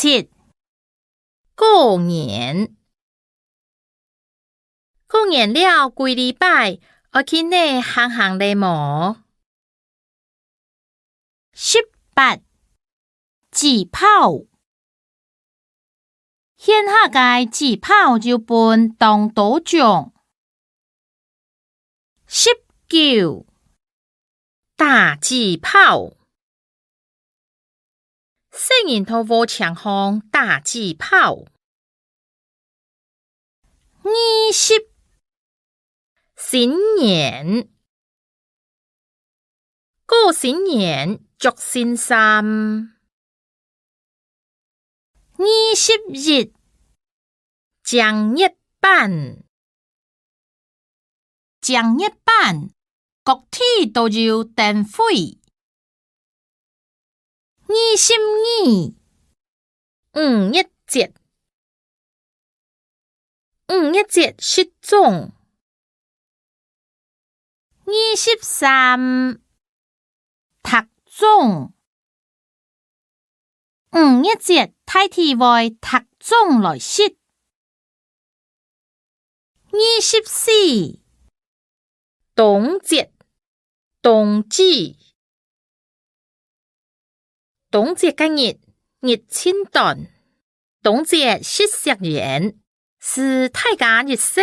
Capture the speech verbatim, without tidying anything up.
七、過年。過年了幾禮拜，愛去哪行行咧無？十八、紙炮。現下个紙炮有分當多種。十九、打紙炮。細人在禾埕項打紙炮。二十、新年。過新年，著新衫。二十一、正月粄。正月粄，各地都有燈會。二十二、五月節。五月節食粽。二十三、糴粽。五月節大體會糴粽來食。二十四、冬節，冬至。冬節个日，日盡短，冬節食食圓，使大家一世。